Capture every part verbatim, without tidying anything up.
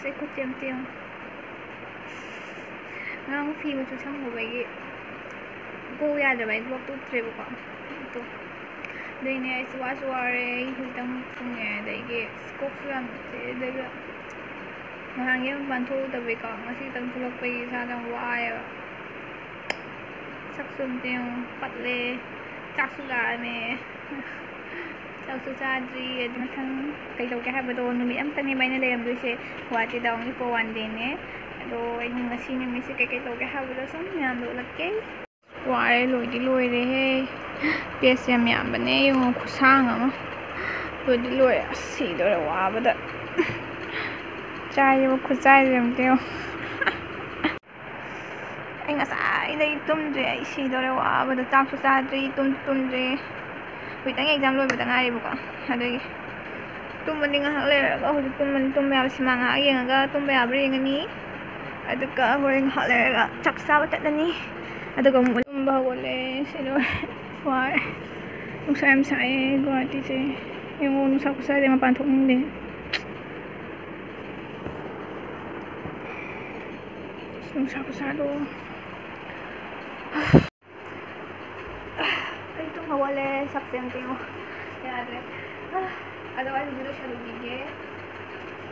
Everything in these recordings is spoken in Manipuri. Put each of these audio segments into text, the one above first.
ꯑꯩ ꯈꯨꯠꯁꯦ ꯑꯝꯇ ꯌꯦꯡꯉꯨ꯫ ꯉꯔꯥꯡ ꯐꯤ ꯃꯆꯨ ꯁꯪꯉꯨꯕꯒꯤ ꯀꯣꯛ ꯌꯥꯗ꯭ꯔꯕ, ꯑꯩ ꯂꯣꯛ ꯇꯨꯞꯇ꯭ꯔꯦꯕꯀꯣ꯫ ꯑꯗꯣ ꯑꯗꯨꯏꯅꯦ ꯑꯩꯁꯨ ꯋꯥꯁꯨ ꯋꯥꯔꯦ, ꯑꯩ ꯍꯧꯖꯤꯛꯇꯪ ꯊꯨꯡꯉꯦ, ꯑꯗꯒꯤ ꯀꯣꯛꯁꯨ ꯌꯥꯝ ꯆꯤꯛꯑꯦ, ꯑꯗꯨꯒ ꯉꯍꯥꯟꯒꯩ ꯃꯄꯥꯟ ꯊꯣꯛꯎꯗꯕꯩꯀꯣ, ꯉꯁꯤ ꯈꯤꯇꯪ ꯊꯣꯛꯂꯛꯄꯒꯤ ꯏꯁꯥꯗꯣ ꯌꯥꯝ ꯋꯥꯏꯑꯦꯕ꯫ ꯁꯛꯁꯨ ꯑꯝꯇ ꯌꯦꯡꯉꯨ, ꯄꯠꯂꯦ, ꯆꯥꯛꯁꯨ ꯂꯥꯝꯃꯦ꯫ ꯆꯥꯛꯁꯨ ꯆꯥꯗ꯭ꯔꯤ꯫ ꯑꯗꯨ ꯃꯊꯪ ꯀꯩꯗꯧꯒꯦ ꯍꯥꯏꯕꯗꯣ, ꯅꯨꯃꯤꯠ ꯑꯃꯇꯪꯅꯦꯕ ꯑꯩꯅ ꯂꯩꯔꯝꯗꯣꯏꯁꯦ ꯒꯨꯍꯥꯇꯤꯗ, only for one day ꯅꯦ꯫ ꯑꯗꯣ ꯑꯩꯅ ꯉꯁꯤ ꯅꯨꯃꯤꯠꯁꯦ ꯀꯩꯀꯩ ꯇꯧꯒꯦ ꯍꯥꯏꯕꯗꯣ ꯁꯨꯝ ꯃꯌꯥꯝꯗ ꯎꯠꯂꯛꯀꯦ꯫ ꯋꯥꯔꯦ, ꯂꯣꯏꯗꯤ ꯂꯣꯏꯔꯦꯍꯦ꯫ Page ꯌꯥꯝ ꯌꯥꯝꯕꯅꯦ, ꯌꯦꯡꯉꯣ ꯈꯨꯁꯥꯡ ꯑꯃ꯫ ꯂꯣꯏꯗꯤ ꯂꯣꯏꯔꯦ꯫ ꯑꯁ, ꯁꯤꯗꯧꯔꯦ ꯋꯥꯕꯗ꯫ ꯆꯥꯏꯕ ꯈꯨꯆꯥꯏꯁꯦ ꯑꯝꯇ ꯌꯦꯡꯉꯣ꯫ ꯑꯩ ꯉꯁꯥꯏꯗꯩ ꯇꯨꯝꯗ꯭ꯔꯦ, ꯑꯩ ꯁꯤꯗꯧꯔꯦ ꯋꯥꯕꯗ, ꯆꯥꯛꯁꯨ ꯆꯥꯗ꯭ꯔꯤ, ꯇꯨꯝꯁꯨ ꯇꯨꯝꯗ꯭ꯔꯤ꯫ ꯍꯧꯖꯤꯛꯇꯪ exam ꯂꯣꯏꯕꯗ ꯉꯥꯏꯔꯤꯕꯀꯣ, ꯑꯗꯨꯒꯤ ꯇꯨꯝꯃꯅꯤ ꯉꯥꯏꯍꯥꯛ ꯂꯩꯔꯒ꯫ ꯍꯧꯖꯤꯛ ꯇꯨꯝꯃꯅꯤ, ꯇꯨꯝꯕ ꯌꯥꯕ ꯁꯤꯃꯥ ꯉꯥꯏꯍꯥꯛ ꯌꯦꯡꯉꯒ ꯇꯨꯝꯕ ꯌꯥꯕ꯭ꯔꯥ ꯌꯦꯡꯉꯅꯤ꯫ ꯑꯗꯨꯒ ꯍꯣꯔꯦꯟ ꯉꯥꯏꯍꯥꯛ ꯂꯩꯔꯒ ꯆꯥꯛ ꯆꯥꯕ ꯆꯠꯂꯅꯤ꯫ ꯑꯗꯨꯒ ꯑꯃꯨꯛ ꯇꯨꯝꯕ ꯍꯧꯒꯠꯂꯦ꯫ ꯁꯤ ꯂꯣꯏꯔꯦ꯫ ꯋꯥꯔꯦ꯫ ꯅꯨꯡꯁꯥ ꯌꯥꯝ ꯁꯥꯏꯌꯦ ꯒꯨꯍꯥꯇꯤꯁꯦ꯫ ꯌꯦꯡꯉꯣ, ꯅꯨꯡꯁꯥ ꯈꯨꯁꯥꯁꯦ, ꯃꯄꯥꯟ ꯊꯣꯛꯅꯤꯡꯗꯦ꯫ ꯅꯨꯡꯁꯥ ꯈꯨꯁꯥꯗꯣ꯫ ꯑꯩ ꯇꯨꯝ ꯍꯧꯒꯠꯂꯦ, ꯁꯛꯁꯦ ꯑꯝꯇ ꯌꯦꯡꯉꯣ꯫ ꯌꯥꯗ꯭ꯔꯦ꯫ ꯑꯗꯣ ꯑꯩ ꯍꯧꯖꯤꯛ ꯂꯣꯏꯁꯜꯂꯨꯈꯤꯒꯦ꯫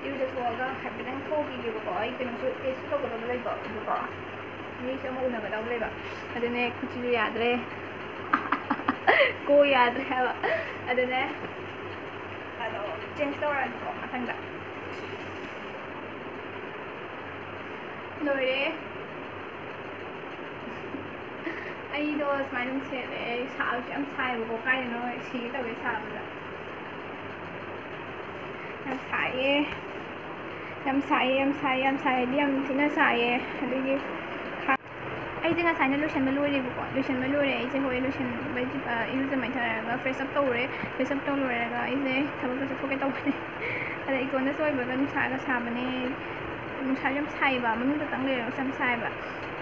ꯏꯔꯨꯖꯊꯣꯛꯑꯒ ꯍꯥꯏꯐꯦꯠꯇꯪ ꯊꯣꯛꯎꯈꯤꯒꯦꯕꯀꯣ꯫ ꯑꯩ ꯀꯩꯅꯣꯁꯨ test ꯁꯨ ꯇꯧꯒꯗꯕ ꯂꯩꯕ, ꯑꯗꯨꯀꯣ꯫ ꯃꯤꯁꯨ ꯑꯃ ꯎꯅꯒꯗꯕ ꯂꯩꯕ꯫ ꯑꯗꯨꯅꯦ ꯈꯨꯠꯁꯤꯁꯨ ꯌꯥꯗ꯭ꯔꯦ꯫ ꯀꯣꯛ ꯌꯥꯗ꯭ꯔꯦ ꯍꯥꯏꯕ꯫ ꯑꯗꯨꯅꯦ꯫ ꯑꯗꯣ change ꯇꯧꯔꯛꯑꯒꯦꯀꯣ ꯃꯊꯪꯗ꯫ ꯂꯣꯏꯔꯦ꯫ ꯑꯩꯗꯣ ꯁꯨꯃꯥꯏꯅ ꯑꯗꯨꯝ ꯁꯦꯠꯂꯦ꯫ ꯑꯩ ꯁꯥꯕꯁꯨ ꯌꯥꯝ ꯁꯥꯏꯌꯦꯕꯀꯣ꯫ ꯀꯥꯏꯗꯅꯣ ꯁꯤꯒꯦ ꯇꯧꯋꯦ ꯁꯥꯕꯗ꯫ ꯌꯥꯝ ꯁꯥꯏꯌꯦ꯫ ꯌꯥꯝ ꯁꯥꯏꯌꯦ, ꯌꯥꯝ ꯁꯥꯏꯌꯦ, ꯌꯥꯝ ꯁꯥꯏꯌꯦ꯫ ꯍꯥꯏꯗꯤ ꯌꯥꯝ ꯊꯤꯅ ꯁꯥꯏꯌꯦ꯫ ꯑꯗꯨꯒꯤ ꯑꯩꯁꯦ ꯉꯁꯥꯏꯅ ꯂꯣꯏꯁꯟꯕ ꯂꯣꯏꯔꯦꯕꯀꯣ꯫ ꯂꯣꯏꯁꯟꯕ ꯂꯣꯏꯔꯦ꯫ ꯑꯩꯁꯦ ꯍꯣꯏ ꯂꯣꯏꯁꯟꯕ, ꯑ, ꯏꯔꯨꯖ ꯃꯥꯏꯊꯔꯒ fresh up ꯇꯧꯔꯦ꯫ Fresh up ꯇꯧ ꯂꯣꯏꯔꯒ ꯑꯩꯁꯦ ꯊꯕꯛꯇ ꯆꯠꯊꯣꯛꯀꯦ ꯇꯧꯕꯅꯦ꯫ ꯑꯗ ꯏꯇꯣꯝꯇꯁꯨ ꯑꯣꯏꯕꯒ ꯅꯨꯡꯁꯥꯒ ꯁꯥꯕꯅꯦ꯫ ꯅꯨꯡꯁꯥꯁꯨ ꯌꯥꯝ ꯁꯥꯏꯌꯦꯕ꯫ ꯃꯅꯨꯡꯗ ꯈꯛꯇꯪ ꯂꯩꯔꯒꯁꯨ ꯌꯥꯝ ꯁꯥꯏꯌꯦꯕ꯫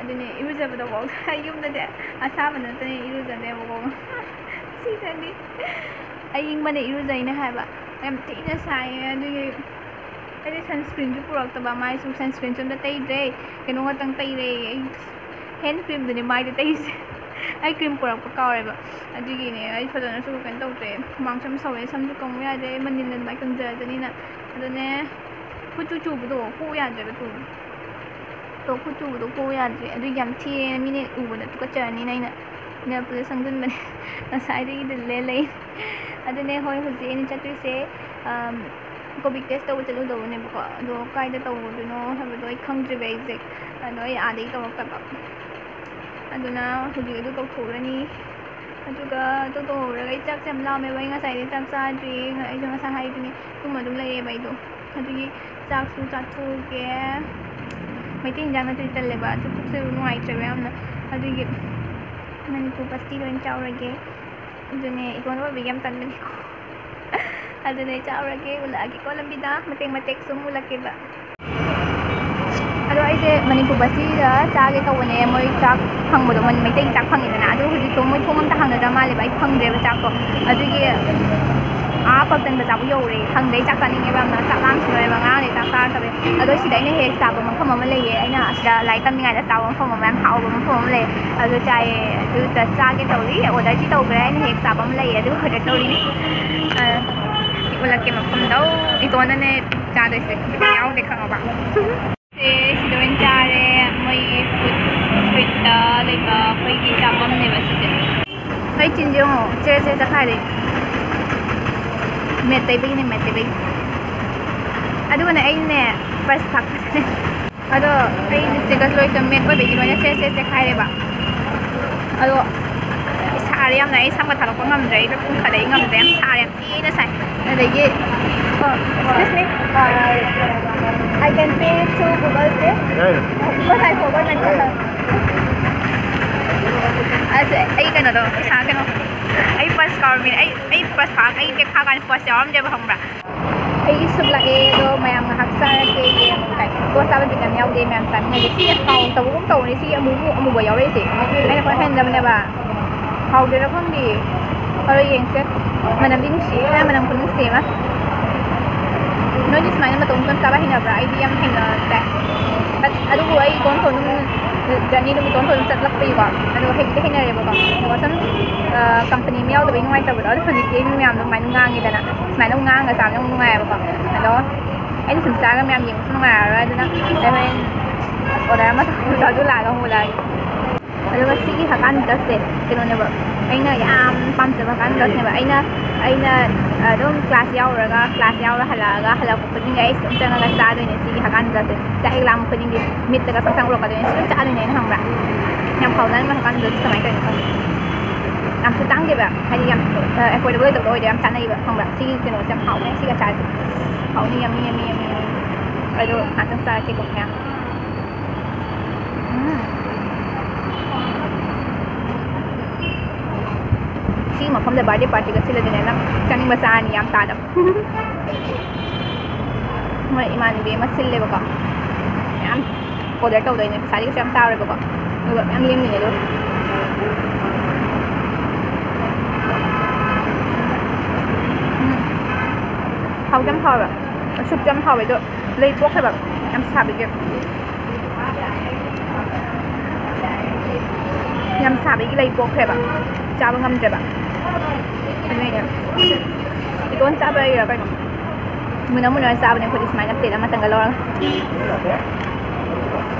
ꯑꯗꯨꯅꯦ ꯏꯔꯨꯖꯕꯗ ꯐꯥꯎꯗ ꯌꯨꯝꯗꯗꯤ ꯑꯁꯥꯕ ꯅꯠꯇꯅ ꯏꯔꯨꯖꯗꯦꯕꯀꯣ꯫ ꯁꯤꯗꯗꯤ ꯑꯏꯪꯕꯅ ꯏꯔꯨꯖꯩꯅꯦ ꯍꯥꯏꯕ꯫ ꯌꯥꯝ ꯊꯤꯅ ꯁꯥꯏꯌꯦ꯫ ꯑꯗꯨꯒꯤ ꯑꯩꯗꯤ ꯁꯟꯁꯀ꯭ꯔꯤꯟꯁꯨ ꯄꯨꯔꯛꯇꯕ, ꯃꯥꯏꯁꯨ ꯁꯟꯁꯀ꯭ꯔꯤꯟꯁꯨ ꯑꯝꯇ ꯇꯩꯗ꯭ꯔꯦ, ꯀꯩꯅꯣ ꯉꯥꯛꯇꯪ ꯇꯩꯔꯦ꯫ ꯑꯩ ꯍꯦꯟ ꯀ꯭ꯔꯤꯝꯗꯨꯅꯦ ꯃꯥꯏꯗ ꯇꯩꯔꯤꯁꯦ꯫ ꯑꯩ ꯀ꯭ꯔꯤꯝ ꯄꯨꯔꯛꯄ ꯀꯥꯎꯔꯦꯕ, ꯑꯗꯨꯒꯤꯅꯦ꯫ ꯑꯩ ꯐꯖꯅꯁꯨ ꯀꯩꯅꯣ ꯇꯧꯗ꯭ꯔꯦ, ꯍꯨꯃꯥꯡꯁꯨ ꯌꯥꯝ ꯁꯧꯋꯦ, ꯁꯝꯁꯨ ꯀꯪꯉꯨ ꯌꯥꯗ꯭ꯔꯦ, ꯑꯩ ꯃꯅꯤꯟ ꯑꯗꯨꯃꯥꯏꯅ ꯀꯪꯖꯔꯖꯅꯤꯅ꯫ ꯑꯗꯨꯅꯦ ꯈꯨꯠꯁꯨ ꯆꯨꯕꯗꯣ ꯀꯣꯛꯎ ꯌꯥꯗ꯭ꯔꯦꯕ, ꯇꯨ꯫ ꯇꯣ ꯈꯨꯠ ꯆꯨꯕꯗꯣ ꯀꯣꯛꯎ ꯌꯥꯗ꯭ꯔꯦ, ꯑꯗꯨꯒꯤ ꯌꯥꯝ ꯊꯤꯔꯦꯅ ꯃꯤꯅ ꯎꯕꯗ ꯇꯨꯀꯠꯆꯔꯅꯤꯅ ꯑꯩꯅ ꯅꯦꯜ ꯄꯣꯂꯤꯁ ꯁꯪꯖꯤꯟꯕꯅꯦ꯫ ꯉꯁꯥꯏꯗꯒꯤ ꯗꯤꯜꯂꯦ ꯂꯩ꯫ ꯑꯗꯨꯅꯦ, ꯍꯣꯏ, ꯍꯧꯖꯤꯛ ꯑꯩꯅ ꯆꯠꯇꯣꯏꯁꯦ, ꯑꯝ, ꯀꯣꯚꯤꯠ ꯇꯦꯁ ꯇꯧꯕ ꯆꯠꯂꯨꯗꯧꯕꯅꯦꯕꯀꯣ꯫ ꯑꯗꯣ ꯀꯥꯏꯗ ꯇꯧꯔꯨꯗꯣꯏꯅꯣ ꯍꯥꯏꯕꯗꯣ ꯑꯩ ꯈꯪꯗ꯭ꯔꯤꯕ ꯑꯦꯛꯖꯦꯛ꯫ ꯑꯗꯣ ꯑꯩ ꯑꯥꯗꯒꯤ ꯇꯧꯔꯛꯇꯕ꯫ ꯑꯗꯨꯅ ꯍꯧꯖꯤꯛ ꯑꯗꯨ ꯇꯧꯊꯣꯛꯎꯔꯅꯤ꯫ ꯑꯗꯨꯒ ꯑꯗꯨ ꯇꯧꯍꯧꯔꯒ ꯑꯩ ꯆꯥꯛꯁꯦ ꯌꯥꯝ ꯂꯥꯝꯃꯦꯕ꯫ ꯑꯩ ꯉꯁꯥꯏꯗꯩ ꯆꯥꯛ ꯆꯥꯗ꯭ꯔꯤ꯫ ꯑꯩꯁꯨ ꯉꯁꯥꯏ ꯍꯥꯏꯗꯨꯅꯤ, ꯇꯨꯝꯃ ꯑꯗꯨꯝ ꯂꯩꯔꯦꯕ ꯑꯩꯗꯣ꯫ ꯑꯗꯨꯒꯤ ꯆꯥꯛꯁꯨ ꯆꯥꯊꯣꯛꯎꯒꯦ꯫ ꯃꯩꯇꯩ ꯏꯟꯖꯥꯡ ꯅꯠꯇ꯭ꯔꯗꯤ ꯇꯜꯂꯦꯕ꯫ ꯑꯗꯨ ꯄꯨꯛꯁꯦ ꯅꯨꯡꯉꯥꯏꯇ꯭ꯔꯦꯕ ꯌꯥꯝꯅ꯫ ꯑꯗꯨꯒꯤ ꯃꯅꯤꯄꯨꯔ ꯕꯁꯇꯤꯗ ꯑꯣꯏꯅ ꯆꯥꯎꯔꯒꯦ꯫ ꯑꯗꯨꯅꯦ, ꯏꯇꯣꯝꯇ ꯑꯣꯏꯕꯒꯤ ꯌꯥꯝ ꯇꯟꯕꯅꯤꯀꯣ꯫ ꯑꯗꯨꯅꯦ, ꯆꯥꯎꯔꯒꯦ, ꯎꯠꯂꯛꯑꯒꯦꯀꯣ ꯂꯝꯕꯤꯗ꯫ ꯃꯇꯦꯛ ꯃꯇꯦꯛ ꯁꯨꯝ ꯎꯠꯂꯛꯀꯦꯕ꯫ ꯑꯗꯣ ꯑꯩꯁꯦ ꯃꯅꯤꯄꯨꯔ ꯕꯁꯇꯤꯗ ꯆꯥꯒꯦ ꯇꯧꯕꯅꯦ꯫ ꯃꯣꯏ ꯆꯥꯛ ꯐꯪꯕꯗꯣ, ꯃꯟ-, ꯃꯩꯇꯩꯒꯤ ꯆꯥꯛ ꯐꯪꯉꯤꯗꯅ꯫ ꯑꯗꯣ ꯍꯧꯖꯤꯛꯇꯣ ꯃꯣꯏ ꯊꯣꯡ ꯑꯝꯇ ꯍꯥꯡꯅꯗ꯭ꯔ ꯃꯥꯜꯂꯦꯕ꯫ ꯑꯩ ꯐꯪꯗ꯭ꯔꯦꯕ ꯆꯥꯛꯇꯣ꯫ ꯑꯗꯨꯒꯤ ꯑꯥ ꯄꯜꯇꯟ ꯕꯖꯥꯔꯕꯨ ꯌꯧꯔꯦ꯫ ꯐꯪꯗ꯭ꯔꯦ꯫ ꯑꯩ ꯆꯥꯛ ꯆꯥꯅꯤꯡꯉꯦꯕ ꯌꯥꯝꯅ꯫ ꯆꯥꯛ ꯂꯥꯝꯈꯤꯕꯅꯦꯕ꯫ ꯉꯔꯥꯡꯗꯩ ꯆꯥꯛ ꯆꯥꯔꯛꯇꯕꯩ꯫ ꯑꯗꯣ ꯁꯤꯗ ꯑꯩꯅ ꯍꯦꯛ ꯆꯥꯕ ꯃꯐꯝ ꯑꯃ ꯂꯩꯌꯦ꯫ ꯑꯩꯅ ꯑꯁꯤꯗ ꯂꯥꯏꯔꯤꯛ ꯇꯝꯃꯤꯉꯩꯗ ꯆꯥꯕ ꯃꯐꯝ ꯑꯃ, ꯌꯥꯝ ꯍꯥꯎꯕ ꯃꯐꯝ ꯑꯃ ꯂꯩ꯫ ꯑꯗꯨ ꯆꯥꯏꯌꯦ꯫ ꯑꯗꯨꯗ ꯆꯥꯒꯦ ꯇꯧꯔꯤ꯫ ꯑꯣꯔꯗꯔꯗꯤ ꯇꯧꯈ꯭ꯔꯦ꯫ ꯑꯩꯅ ꯍꯦꯛ ꯆꯥꯕ ꯑꯃ ꯂꯩꯌꯦ꯫ ꯑꯗꯨ ꯑꯣꯔꯗꯔ ꯇꯧꯔꯤꯅꯤ꯫ ꯑ, ꯎꯠꯂꯛꯀꯦ ꯃꯐꯝꯗꯣ꯫ ꯏꯇꯣꯟꯅꯅꯦ ꯆꯥꯗꯣꯏꯁꯦ꯫ ꯌꯥꯎꯗꯦ ꯈꯪꯉꯕ? ꯁꯦ, ꯁꯤꯗ ꯑꯣꯏꯅ ꯆꯥꯔꯦ꯫ ꯃꯣꯏꯒꯤ ꯐꯨꯗ ꯁ꯭ꯇ꯭ꯔꯤꯠꯇ ꯂꯩꯕ ꯑꯩꯈꯣꯏꯒꯤ ꯆꯥꯐꯝꯅꯦꯕ ꯁꯤꯁꯦ꯫ ꯑꯩ ꯆꯤꯟꯁꯦ ꯌꯦꯡꯉꯣ, ꯆꯦꯔꯦ ꯆꯦꯔꯦ ꯆꯠꯈꯥꯏꯔꯦ꯫ ꯃꯦꯠ ꯇꯩꯕꯒꯤꯅꯦ, ꯃꯦꯠ ꯇꯩꯕꯒꯤ꯫ ꯑꯗꯨꯒꯅꯦ, ꯑꯩꯅꯦ ꯄꯔꯁ ꯐꯥꯛꯄꯁꯦ꯫ ꯑꯗꯣ ꯑꯩ ꯂꯤꯞꯁꯇꯤꯛꯀꯁꯨ ꯂꯣꯏ ꯃꯦꯠ ꯑꯣꯏꯕꯒꯤ ꯂꯣꯏꯅ ꯆꯦꯔꯦ ꯆꯦꯔꯦ ꯆꯦꯈꯥꯏꯔꯦꯕ꯫ ꯑꯗꯣ ꯁꯥꯔꯦ ꯌꯥꯝꯅ꯫ ꯑꯩ ꯁꯝꯒ ꯊꯥꯗꯣꯛꯄ ꯉꯝꯗ꯭ꯔꯦ꯫ ꯑꯩ ꯄꯨꯡ ꯈꯔꯗꯩ ꯉꯝꯗ꯭ꯔꯦ꯫ ꯌꯥꯝ ꯁꯥꯔꯦ꯫ ꯊꯤꯅ ꯁꯥꯏ꯫ ꯑꯗꯒꯤ, oh, excuse me, uh, I can pay through Google Pay? Yeah, yeah. Because I forgot my card. ꯑꯁ, ꯑꯩ ꯀꯩꯅꯣꯗꯣ, ꯄꯩꯁꯥ ꯀꯩꯅꯣ, ꯑꯩ ꯄꯔꯁ ꯀꯥꯎꯔꯝꯃꯤꯅꯦ꯫ ꯑꯩ, ꯑꯩ ꯄꯔꯁ ꯐꯥ-, ꯑꯩ ꯕꯦꯛ ꯐꯥꯀꯥꯟꯗ ꯄꯔꯁ ꯌꯥꯎꯔꯝꯗꯦꯕ, ꯈꯪꯕ꯭ꯔꯥ? ꯑꯩꯒꯤ ꯁꯨꯞ ꯂꯥꯛꯑꯦ, ꯑꯗꯣ ꯃꯌꯥꯝ ꯉꯥꯏꯍꯥꯛ ꯆꯥꯔꯒꯦ, ꯌꯦꯡꯉꯨ ꯀꯥꯏ꯫ ꯄꯣꯠ ꯆꯥꯕ ꯕꯤꯠ ꯌꯥꯝ ꯌꯥꯎꯗꯦ, ꯃꯌꯥꯝ ꯆꯥꯃꯤꯟꯅꯁꯦ꯫ ꯁꯤ ꯍꯥꯎꯇꯕꯒꯨꯝ ꯇꯧꯕꯅꯦ, ꯁꯤ ꯑꯃꯨꯕ, ꯑꯃꯨꯕ ꯌꯥꯎꯔꯛꯏꯁꯦ꯫ ꯑꯩꯅ ꯈ꯭ꯋꯥꯏ ꯍꯩꯅꯗꯕꯅꯦꯕ꯫ ꯍꯥꯎꯗꯣꯏꯔꯥ ꯈꯪꯗꯦ꯫ ꯍꯣꯔꯦꯟ ꯌꯦꯡꯁꯦ꯫ ꯃꯅꯝꯗꯤ ꯅꯨꯡꯁꯤꯌꯦ, ꯃꯅꯝ ꯈꯨꯅꯨꯡꯁꯤ ꯑꯃ꯫ ꯅꯣꯏꯗꯤ ꯁꯨꯃꯥꯏꯅ ꯃꯇꯣꯝ ꯃꯇꯣꯝ ꯆꯥꯕ ꯍꯩꯅꯕ꯭ꯔꯥ? ꯑꯩꯗꯤ ꯌꯥꯝ ꯍꯩꯅꯗꯦ꯫ But ꯑꯗꯨꯕꯨ ꯑꯩ ꯏꯇꯣꯝꯇ ꯑꯗꯨꯝ journey ꯑꯗꯨꯝ ꯏꯇꯣꯝꯇ ꯑꯗꯨꯝ ꯆꯠꯂꯛꯄꯒꯤꯀꯣ, ꯑꯗꯣ ꯍꯩꯕꯨꯗꯤ ꯍꯩꯅꯔꯦꯕꯀꯣ꯫ ꯑꯗꯨꯒ ꯁꯨꯝ, ꯑ, company ꯑꯃ ꯌꯥꯎꯗꯕꯒꯤ ꯅꯨꯡꯉꯥꯏꯇꯕꯗꯣ, ꯑꯗꯣ ꯍꯧꯖꯤꯛꯇꯤ ꯑꯩ ꯃꯤ ꯃꯌꯥꯝꯗꯣ ꯑꯗꯨꯃꯥꯏꯅ ꯉꯥꯡꯉꯤꯗꯅ, ꯁꯨꯃꯥꯏꯅ ꯑꯃꯨꯛ ꯉꯥꯡꯉꯒ ꯆꯥꯕꯅ ꯑꯃꯨꯛ ꯅꯨꯡꯉꯥꯏꯌꯦꯕꯀꯣ꯫ ꯑꯗꯣ ꯑꯩꯅ ꯁꯨꯝ ꯆꯥꯔꯒ ꯃꯌꯥꯝ ꯌꯦꯡꯕꯁꯨ ꯅꯨꯡꯉꯥꯏꯔꯔꯣꯏ, ꯑꯗꯨꯅ ꯑꯩ ꯍꯣꯔꯦꯟ order ꯑꯃ ꯇꯧꯔꯒ ꯑꯗꯨ ꯂꯥꯛꯑꯒ ꯑꯃꯨꯛ ꯎꯠꯂꯛꯑꯒꯦ꯫ ꯑꯗꯨꯒ ꯁꯤꯒꯤ ꯍꯀꯥꯟ ꯅꯨꯗꯜꯁꯁꯦ ꯀꯩꯅꯣꯅꯦꯕ, ꯑꯩꯅ ꯌꯥꯝ ꯄꯥꯝꯖꯕ ꯍꯀꯥꯟ ꯅꯨꯗꯜꯁꯅꯦꯕ꯫ ꯑꯩꯅ, ꯑꯩꯅ ꯑꯗꯨꯝ class ꯌꯥꯎꯔꯒ, class ꯌꯥꯎꯔ ꯍꯜꯂꯛꯑꯒ, ꯍꯜꯂꯛꯄ ꯈꯨꯗꯤꯡꯒꯤ ꯑꯩ ꯁꯨꯝ ꯆꯪꯉꯒ ꯆꯥꯗꯣꯏꯅꯦ ꯁꯤꯒꯤ ꯍꯀꯥꯟ ꯅꯨꯗꯜꯁꯁꯦ꯫ ꯆꯥꯛ ꯍꯦꯛ ꯂꯥꯝꯕ ꯈꯨꯗꯤꯡꯒꯤ ꯃꯤꯠꯇꯒ ꯁꯪ ꯁꯪ ꯎꯔꯛꯀꯗꯣꯏꯅꯦ꯫ ꯁꯤ ꯑꯗꯨꯝ ꯆꯥꯗꯣꯏꯅꯦ ꯑꯩꯅ, ꯈꯪꯕ꯭ꯔꯥ? ꯌꯥꯝ ꯍꯥꯎꯖꯥꯠꯅꯤ ꯃꯣꯏ ꯍꯀꯥꯟ ꯅꯨꯗꯜꯁ, ꯀꯃꯥꯏꯅ ꯇꯧꯔꯤꯅꯣ ꯈꯪꯗꯦ꯫ ꯌꯥꯝꯁꯨ ꯇꯥꯡꯗꯦꯕ, ꯍꯥꯏꯗꯤ ꯌꯥꯝ, ꯑ, affordable ꯑꯣꯏꯗꯕ ꯑꯣꯏꯗꯦ, ꯌꯥꯝ ꯆꯥꯅꯩꯌꯦꯕ, ꯈꯪꯕ꯭ꯔꯥ? ꯁꯤꯒꯤ ꯀꯩꯅꯣꯁꯦ ꯌꯥꯝ ꯍꯥꯎꯋꯦ, ꯁꯤꯒꯤ ꯑꯆꯥꯔꯁꯦ ꯍꯥꯎꯅꯤ꯫ Yummy, yummy, yummy, yummy꯫ ꯑꯗꯣ ꯉꯥꯛꯇꯪ ꯆꯥꯔꯛꯀꯦꯀꯣ ꯃꯌꯥꯝ꯫ ꯎꯝ꯫ ꯁꯤꯒꯤ ꯃꯐꯝꯗ birthday partyꯒ ꯁꯤꯜꯂꯗꯤꯅꯦ, ꯅꯪ ꯆꯥꯅꯤꯡꯕ ꯆꯥꯔꯅꯤ, ꯌꯥꯝ ꯇꯥꯗꯕ꯫ ꯃꯣꯏ ꯏꯃꯥꯟꯅꯕꯤ ꯑꯃ ꯁꯤꯜꯂꯦꯕꯀꯣ, ꯃꯌꯥꯝ order ꯇꯧꯗꯣꯏꯅꯦ, ꯄꯩꯁꯥꯗꯤ ꯀꯩꯁꯨ ꯌꯥꯝ ꯇꯥꯔꯣꯏꯕꯀꯣ, ꯑꯗꯨꯒ ꯃꯌꯥꯝ ꯂꯦꯝꯃꯤꯅꯦ ꯑꯗꯨꯒ꯫ ꯎꯝ꯫ ꯍꯥꯎꯗꯤ ꯌꯥꯝ ꯍꯥꯎꯋꯦꯕ, soupꯁꯨ ꯌꯥꯝ ꯍꯥꯎꯋꯦ, ꯑꯗꯣ ꯂꯩ ꯄꯣꯛꯈ꯭ꯔꯦꯕ ꯌꯥꯝ ꯁꯥꯕꯒꯤ꯫ ꯌꯥꯝ ꯁꯥꯕꯒꯤ ꯂꯩ ꯄꯣꯛꯈ꯭ꯔꯦꯕ, ꯆꯥꯕ ꯉꯝꯗ꯭ꯔꯦꯕ꯫ ꯑꯗꯨꯅꯅꯦ, ꯏꯇꯣꯟ ꯆꯥꯕꯩꯔ ꯀꯩꯅꯣ, ꯃꯨꯟꯅ ꯃꯨꯟꯅ ꯆꯥꯕꯅꯦ ꯑꯩꯈꯣꯏꯗꯤ, ꯁꯨꯃꯥꯏꯅ plate ꯑꯃꯇꯪꯒ ꯂꯧꯔꯒ꯫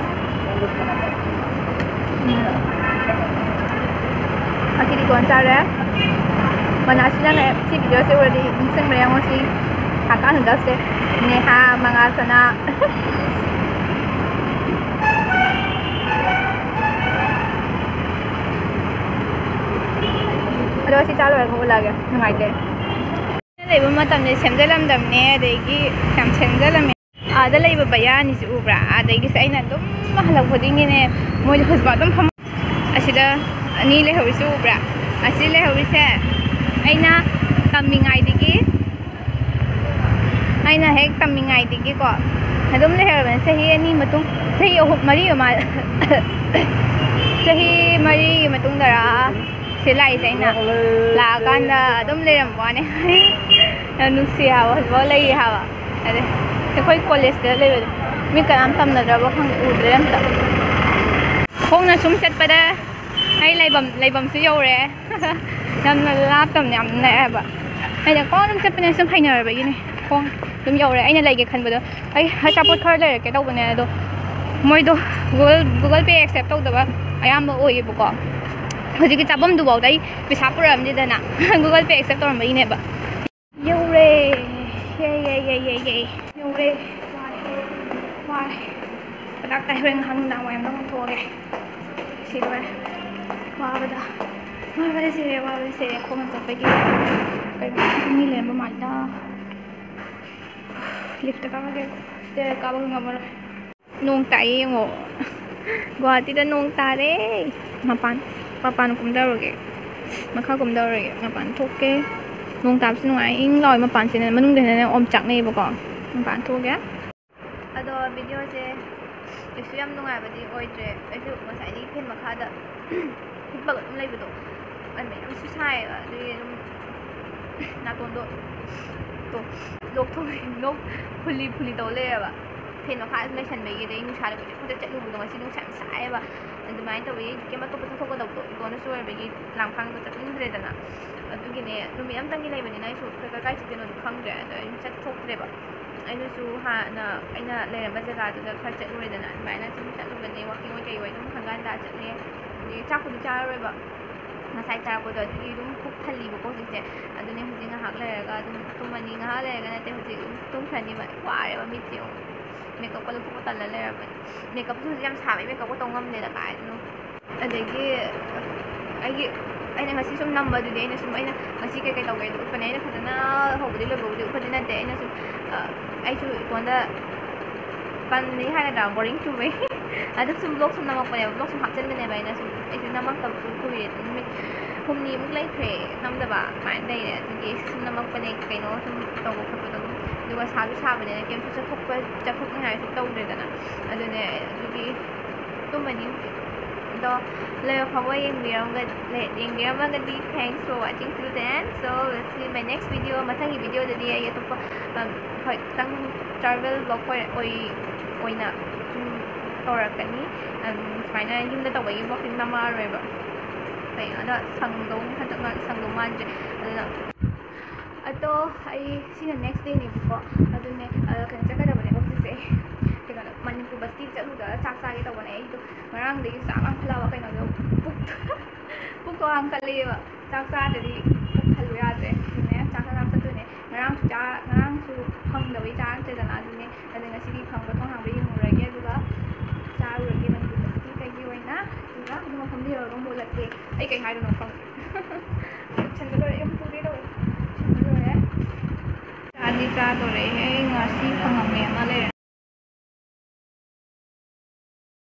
ꯎꯝ꯫ ꯉꯁꯤꯗꯤ ꯏꯇꯣꯟ ꯆꯥꯔꯦ꯫ ꯃꯅꯥꯁꯤꯅꯅꯦ ꯁꯤ videoꯁꯦ ꯎꯔꯗꯤ ꯅꯤꯡꯁꯤꯡꯕ꯭ꯔꯥ ꯌꯦꯡꯉꯣ, ꯁꯤ ꯍꯀꯥ noodlesꯁꯦ꯫ ꯅꯦꯍꯥ, ꯃꯉꯥꯜ, ꯁꯅꯥ꯫ ꯑꯗꯣ ꯁꯤ ꯆꯥ ꯂꯣꯏꯔꯒ ꯎꯠꯂꯛꯑꯒꯦ, ꯅꯨꯡꯉꯥꯏꯇꯦ꯫ ꯂꯩꯕ ꯃꯇꯝꯗ ꯁꯦꯝꯖꯤꯜꯂꯝꯗꯕꯅꯦ, ꯑꯗꯒꯤ ꯌꯥꯝ ꯁꯦꯝꯖꯤꯜꯂꯝꯃꯦ꯫ ꯑꯥꯗ ꯂꯩꯕ ꯕꯌꯥꯅꯤꯁꯤ ꯎꯕ꯭ꯔꯥ? ꯑꯥꯗꯒꯤꯁꯦ ꯑꯩꯅ ꯑꯗꯨꯝ ꯍꯜꯂꯛ ꯈꯨꯗꯤꯡꯒꯤꯅꯦ, ꯃꯣꯏꯗꯤ ꯍꯧꯖꯤꯛꯐꯥꯎ ꯑꯗꯨꯝ ꯐꯝ-, ꯑꯁꯤꯗ ꯑꯅꯤ ꯂꯩꯍꯧꯔꯤꯁꯤ ꯎꯕ꯭ꯔꯥ? ꯑꯁꯤ ꯂꯩꯍꯧꯔꯤꯁꯦ ꯑꯩꯅ ꯇꯝꯃꯤꯉꯥꯏꯗꯒꯤ, ꯑꯩꯅ ꯍꯦꯛ ꯇꯝꯃꯤꯉꯥꯏꯗꯒꯤꯀꯣ ꯑꯗꯨꯝ ꯂꯩꯍꯧꯔꯕꯅꯦ꯫ ꯆꯍꯤ ꯑꯅꯤ ꯃꯇꯨꯡ, ꯆꯍꯤ ꯑꯍꯨꯝ, ꯃꯔꯤ ꯃꯃꯥꯡ, ꯆꯍꯤ ꯃꯔꯤꯒꯤ ꯃꯇꯨꯡꯗꯔꯥ ꯁꯤ ꯂꯥꯛꯏꯁꯦ꯫ ꯑꯩꯅ ꯂꯥꯛꯑꯀꯥꯟꯗ ꯑꯗꯨꯝ ꯂꯩꯔꯝꯕ ꯋꯥꯅꯦ꯫ ꯌꯥꯝ ꯅꯨꯡꯁꯤ ꯍꯥꯏꯕ, ꯍꯧꯖꯤꯛꯐꯥꯎ ꯂꯩꯔꯤ ꯍꯥꯏꯕ꯫ ꯑꯗꯩ ꯑꯩꯈꯣꯏ ꯀꯣꯂꯦꯖꯇ ꯂꯩꯕꯗꯣ ꯃꯤ ꯀꯅꯥꯝ ꯇꯝꯅꯗ꯭ꯔꯕ ꯈꯪꯗꯦ, ꯎꯗ꯭ꯔꯦ ꯑꯝꯇ꯫ ꯈꯣꯡꯅ ꯁꯨꯝ ꯆꯠꯄꯗ ꯑꯩ ꯂꯩꯐꯝ, ꯂꯩꯐꯝꯁꯨ ꯌꯧꯔꯦ꯫ ꯌꯥꯝꯅ ꯂꯥꯞꯇꯕꯅꯦ, ꯌꯥꯝ ꯅꯛꯑꯦꯕ꯫ ꯑꯩꯅ ꯈꯣꯡ ꯑꯗꯨꯝ ꯆꯠꯄꯅꯦ, ꯁꯨꯝ ꯍꯩꯅꯔꯕꯒꯤꯅꯦ꯫ ꯈꯣꯡ ꯑꯗꯨꯝ ꯌꯧꯔꯦ꯫ ꯑꯩꯅ ꯂꯩꯒꯦ ꯈꯟꯕꯗꯣ, ꯑꯩ ꯑꯆꯥꯄꯣꯠ ꯈꯔ ꯂꯩꯔꯛꯀꯦ ꯇꯧꯕꯅꯦ, ꯑꯗꯣ ꯃꯣꯏꯗꯣ Google, Google Pay accept ꯇꯧꯗꯕ ꯑꯌꯥꯝꯕ ꯑꯣꯏꯌꯦꯕꯀꯣ꯫ ꯍꯧꯖꯤꯛꯀꯤ ꯆꯥꯐꯝꯗꯨꯐꯥꯎꯗ ꯑꯩ ꯄꯩꯁꯥ ꯄꯨꯔꯛꯑꯝꯗꯦꯗꯅ꯫ Google Pay accept ꯇꯧꯔꯝꯕꯒꯤꯅꯦꯕ꯫ ꯌꯧꯔꯦ꯫ ꯌꯦ, ꯌꯦ, ꯌꯦ, ꯌꯦ, ꯌꯦ꯫ ꯌꯧꯔꯦ꯫ ꯋꯥꯔꯦ꯫ ꯋꯥꯔꯦ꯫ ꯀꯗꯥꯛ ꯇꯥꯏ꯫ ꯍꯣꯔꯦꯟ ꯉꯥꯏꯍꯥꯛ ꯅꯨꯡꯗꯥꯡ ꯋꯥꯏꯔꯝꯗ ꯑꯃꯨꯛ ꯊꯣꯛꯑꯒꯦ꯫ ꯁꯤ ꯂꯣꯏꯔꯦ꯫ ꯋꯥꯕꯗ꯫ ꯋꯥꯕꯗ ꯁꯤꯔꯦ, ꯋꯥꯕꯗ ꯁꯤꯔꯦ꯫ ꯈꯣꯡꯅ ꯆꯠꯄꯒꯤ꯫ ꯀꯩꯅꯣ, ꯃꯤ ꯂꯩꯔꯝꯕ ꯃꯥꯜꯂꯤꯗ꯫ Lift ꯇ ꯀꯥꯈꯠꯂꯒꯦ꯫ Stair ꯀꯥꯕꯒ ꯉꯝꯃꯔꯣꯏ꯫ ꯅꯣꯡ ꯇꯥꯏꯌꯦ ꯌꯦꯡꯉꯣ꯫ ꯒꯨꯋꯥꯍꯥꯇꯤꯗ ꯅꯣꯡ ꯇꯥꯔꯦ꯫ ꯃꯄꯥꯟ, ꯃꯄꯥꯟ ꯀꯨꯝꯗꯔꯨꯒꯦ꯫ ꯃꯈꯥ ꯀꯨꯝꯗꯔꯨꯔꯒꯦ꯫ ꯃꯄꯥꯟ ꯊꯣꯛꯀꯦ꯫ ꯅꯣꯡ ꯇꯥꯕꯁꯦ ꯅꯨꯡꯉꯥꯏ꯫ ꯏꯪ ꯏꯪ ꯂꯥꯎꯋꯦ ꯃꯄꯥꯟꯁꯤꯅ꯫ ꯃꯅꯨꯡꯗꯅꯅꯦ ꯑꯣꯝ ꯆꯥꯛꯅꯩꯌꯦꯕꯀꯣ꯫ ꯃꯄꯥꯟ ꯊꯣꯛꯑꯒꯦ꯫ ꯑꯗꯣ video ꯁꯦ ꯀꯩꯁꯨ ꯌꯥꯝ ꯅꯨꯡꯉꯥꯏꯕꯗꯤ ꯑꯣꯏꯗ꯭ꯔꯦ꯫ ꯑꯩꯁꯨ ꯉꯁꯥꯏꯗꯒꯤ fan ꯃꯈꯥꯗ ꯍꯤꯞꯄꯒ ꯑꯗꯨꯝ ꯂꯩꯕꯗꯣ, ꯑꯗꯨꯅ ꯌꯥꯝꯁꯨ ꯁꯥꯏꯌꯦꯕ꯫ ꯑꯗꯨꯒꯤ ꯑꯗꯨꯝ ꯅꯥꯇꯣꯟꯗꯣ, ꯇꯣ, ꯂꯣꯛ ꯊꯨꯡꯉꯦ, ꯂꯣꯛ ꯐꯨꯜꯂꯤ ꯐꯨꯜꯂꯤ ꯇꯧ ꯂꯩꯔꯦꯕ꯫ Fan ꯃꯈꯥꯗ ꯁꯨꯝ ꯂꯩꯁꯟꯕꯒꯤ꯫ ꯑꯗꯩ ꯅꯨꯡꯁꯥꯗ ꯀꯣꯏꯆꯠ ꯀꯣꯏꯆꯠ ꯆꯠꯂꯨꯕꯗꯣ, ꯉꯁꯤ ꯅꯨꯡꯁꯥ ꯌꯥꯝ ꯁꯥꯏꯌꯦꯕ꯫ ꯑꯗꯨꯃꯥꯏꯅ ꯇꯧꯕꯒꯤ ꯀꯩꯝ ꯑꯇꯣꯞꯄ ꯆꯠꯊꯣꯛꯀꯗꯕꯗꯣ ꯏꯇꯣꯝꯗꯁꯨ ꯑꯣꯏꯕꯒꯤ ꯂꯥꯡꯐꯥꯡꯗꯣ ꯆꯠꯅꯤꯡꯗ꯭ꯔꯦꯗꯅ꯫ ꯑꯗꯨꯒꯤꯅꯦ, ꯅꯨꯃꯤꯠ ꯑꯝꯇꯪꯒꯤ ꯂꯩꯕꯅꯤꯅ ꯑꯩꯁꯨ ꯀꯥꯏ ꯀꯥꯏ ꯆꯠꯇꯣꯏꯅꯣꯗꯤ ꯈꯪꯗ꯭ꯔꯦ꯫ ꯑꯗꯣ ꯑꯩ ꯆꯠꯊꯣꯛꯇ꯭ꯔꯦꯕ꯫ ꯑꯩꯅꯁꯨ ꯍꯥꯟꯅ ꯑꯩꯅ ꯂꯩꯔꯝꯕ ꯖꯒꯥꯗꯨꯗ ꯈꯔ ꯆꯠꯂꯨꯔꯦꯗꯅ꯫ ꯑꯗꯨꯃꯥꯏꯅ ꯁꯨꯝ ꯆꯠꯂꯨꯕꯅꯦ, walking ꯑꯣꯏ ꯀꯩ ꯑꯣꯏ ꯑꯗꯨꯝ ꯍꯪꯒꯠ ꯍꯟꯗ ꯆꯠꯂꯦ꯫ ꯑꯗꯒꯤ ꯆꯥꯛꯄꯨꯗꯤ ꯆꯥꯔꯔꯣꯏꯕ, ꯉꯁꯥꯏ ꯆꯥꯔꯛꯄꯗꯣ ꯑꯗꯨꯒꯤ ꯑꯗꯨꯝ ꯄꯨꯛ ꯊꯜꯂꯤꯕꯀꯣ ꯍꯧꯖꯤꯛꯁꯦ꯫ ꯑꯗꯨꯅꯦ ꯍꯧꯖꯤꯛ ꯉꯥꯏꯍꯥꯛ ꯂꯩꯔꯒ ꯑꯗꯨꯝ ꯇꯨꯝꯃꯅꯤ꯫ ꯉꯥꯏꯍꯥꯛ ꯂꯩꯔꯒ ꯅꯠꯇꯦ, ꯍꯧꯖꯤꯛ ꯑꯗꯨꯝ ꯇꯨꯝꯈ꯭ꯔꯅꯤꯕ꯫ ꯋꯥꯔꯦꯕ ꯃꯤꯠꯁꯦ ꯌꯦꯡꯉꯣ꯫ Makeup ꯀ ꯂꯧꯊꯣꯛꯄ ꯇꯜꯂ ꯂꯩꯔꯕꯅꯤ꯫ Makeup ꯁꯨ ꯍꯧꯖꯤꯛ ꯌꯥꯝ ꯁꯥꯕꯩ makeup ꯀ ꯇꯧ ꯉꯝꯗꯦꯗ ꯀꯥꯏꯗꯩꯅꯣ꯫ ꯑꯗꯒꯤ ꯑꯩꯒꯤ, ꯑꯩꯅ ꯉꯁꯤ ꯁꯨꯝ ꯅꯝꯕꯗꯨꯗꯤ ꯑꯩꯅ ꯁꯨꯝ, ꯑꯩꯅ ꯉꯁꯤ ꯀꯩꯀꯩ ꯇꯧꯒꯦꯗꯣ ꯎꯠꯄꯅꯦ꯫ ꯑꯩꯅ ꯐꯖꯅ ꯍꯧꯕꯗꯤ ꯂꯣꯏꯕꯕꯨꯗꯤ ꯎꯠꯄꯗꯤ ꯅꯠꯇꯦ꯫ ꯑꯩꯅ ꯁꯨꯝ, ꯑ, ꯑꯩꯁꯨ ꯏꯇꯣꯟꯗ ꯄꯟꯅꯤ ꯍꯥꯏꯒꯗ꯭ꯔꯥ, boring ꯆꯨꯕꯩ꯫ ꯑꯗꯨ ꯁꯨꯝ vlog ꯁꯨꯝ ꯅꯝꯃꯛꯄꯅꯦꯕ, vlog ꯁꯨꯝ ꯍꯥꯞꯆꯤꯟꯕꯅꯦꯕ꯫ ꯑꯩꯅ ꯁꯨꯝ, ꯑꯩꯁꯨ ꯅꯝꯃꯛꯇꯕꯁꯨ ꯀꯨꯏꯔꯦ, ꯅꯨꯃꯤꯠ ꯍꯨꯝꯅꯤꯃꯨꯛ ꯂꯩꯈ꯭ꯔꯦ ꯅꯝꯗꯕ꯫ ꯑꯗꯨꯃꯥꯏꯅ ꯂꯩꯔꯦ꯫ ꯑꯗꯨꯒꯤ ꯑꯩꯁꯨ ꯁꯨꯝ ꯅꯝꯃꯛꯄꯅꯦ, ꯀꯩꯅꯣ ꯁꯨꯝ ꯇꯧꯕ ꯈꯣꯠꯄꯗꯣ ꯑꯗꯨꯝ꯫ ꯑꯗꯨꯒ ꯁꯥꯁꯨ ꯁꯥꯕꯅꯤꯅ ꯀꯩꯝꯁꯨ ꯆꯠꯊꯣꯛꯄ, ꯆꯠꯊꯣꯛꯅꯤꯡꯉꯥꯏꯁꯨ ꯇꯧꯗ꯭ꯔꯦꯗꯅ꯫ ꯑꯗꯨꯅꯦ, ꯑꯗꯨꯒꯤ ꯇꯨꯝꯃꯅꯤ ꯍꯧꯖꯤꯛ꯫ ꯑꯗꯣ ꯂꯣꯏꯕ ꯐꯥꯎꯕ ꯌꯦꯡꯕꯤꯔꯝꯒ- ꯂꯦ- ꯌꯦꯡꯕꯤꯔꯝꯃꯒꯗꯤ thanks for watching till the end. So we'll see my next video. ꯃꯊꯪꯒꯤ videoꯗꯗꯤ ꯑꯩ ꯑꯇꯣꯞꯄ, ꯎꯝ, ꯍꯣꯏ, ꯈꯤꯇꯪ travel vlog ꯑꯣꯏ- ꯑꯣꯏ- ꯑꯣꯏꯅ ꯁꯨꯝ ꯇꯧꯔꯛꯀꯅꯤ. ꯎꯝ, ꯁꯨꯃꯥꯏꯅ ꯌꯨꯝꯗ ꯇꯧꯕꯒꯤ vlogꯇꯤ ꯅꯝꯃꯛꯑꯔꯣꯏꯕ꯫ ꯀꯩꯅꯣꯗ ꯁꯪꯗꯧ ꯍꯟꯗꯛ ꯁꯪꯗꯧ ꯃꯥꯟꯗ꯭ꯔꯦ꯫ ꯑꯗꯨꯅ ꯑꯗꯣ ꯑꯩ ꯁꯤꯅ next dayꯅꯦꯕꯀꯣ꯫ ꯑꯗꯨꯅꯦ, ꯑ, ꯀꯩꯅꯣ ꯆꯠꯀꯗꯕꯅꯦꯕ ꯍꯧꯖꯤꯛꯁꯦ꯫ ꯀꯩꯅꯣꯗ ꯃꯅꯤꯄꯨꯔ ꯕꯁꯇꯤ ꯆꯠꯂꯨꯗ ꯆꯥꯛ ꯆꯥꯒꯦ ꯇꯧꯕꯅꯦ ꯑꯩꯗꯣ꯫ ꯉꯔꯥꯡꯗꯒꯤ ꯆꯥꯛ ꯂꯥꯝꯈꯠꯂꯛꯑꯕ ꯀꯩꯅꯣꯗꯣ ꯄꯨꯛ- ꯄꯨꯛꯇꯣ ꯂꯥꯝꯈꯠꯂꯛꯑꯦꯕ꯫ ꯆꯥꯛ ꯆꯥꯗ꯭ꯔꯗꯤ ꯄꯨꯛ ꯊꯜꯂꯨ ꯌꯥꯗ꯭ꯔꯦ꯫ ꯑꯗꯨꯅꯦ ꯆꯥꯛ ꯆꯥ ꯆꯠꯇꯣꯏꯅꯦ꯫ ꯉꯔꯥꯡꯁꯨ ꯆꯥ- ꯉꯔꯥꯡꯁꯨ ꯐꯪꯗꯕꯩ ꯆꯥꯔꯛꯇ꯭ꯔꯦꯗꯅ꯫ ꯑꯗꯨꯅꯦ ꯑꯗꯣ ꯉꯁꯤꯗꯤ ꯐꯪꯕ꯭ꯔꯥ ꯊꯣꯡ ꯍꯥꯡꯕ꯭ꯔꯥ ꯌꯦꯡꯉꯨꯔꯒꯦ, ꯑꯗꯨꯒ ꯆꯥꯔꯨꯔꯒꯦ ꯃꯅꯤꯄꯨꯔ ꯕꯁꯀꯤ ꯑꯣꯏꯅ꯫ ꯑꯗꯨꯒ ꯑꯗꯨ ꯃꯐꯝꯗ ꯌꯧꯔꯒ ꯑꯃꯨꯛ ꯎꯠꯂꯛꯀꯦ꯫ ꯑꯩ ꯀꯩ ꯍꯥꯏꯗꯣꯏꯅꯣ ꯈꯪꯗꯦ꯫ ꯁꯟꯒ ꯂꯣꯏꯔꯦ, ꯑꯃꯨꯛ ꯄꯨꯒꯦ ꯇꯧꯋꯦ꯫ ꯁꯟꯒ ꯂꯣꯏꯔꯦ꯫ ꯆꯥꯗꯤ ꯆꯥꯗꯣꯔꯦ꯫ ꯑꯩ ꯉꯁꯤ ꯐꯪꯉꯝꯃꯦ ꯑꯃ ꯂꯩꯔꯦ꯫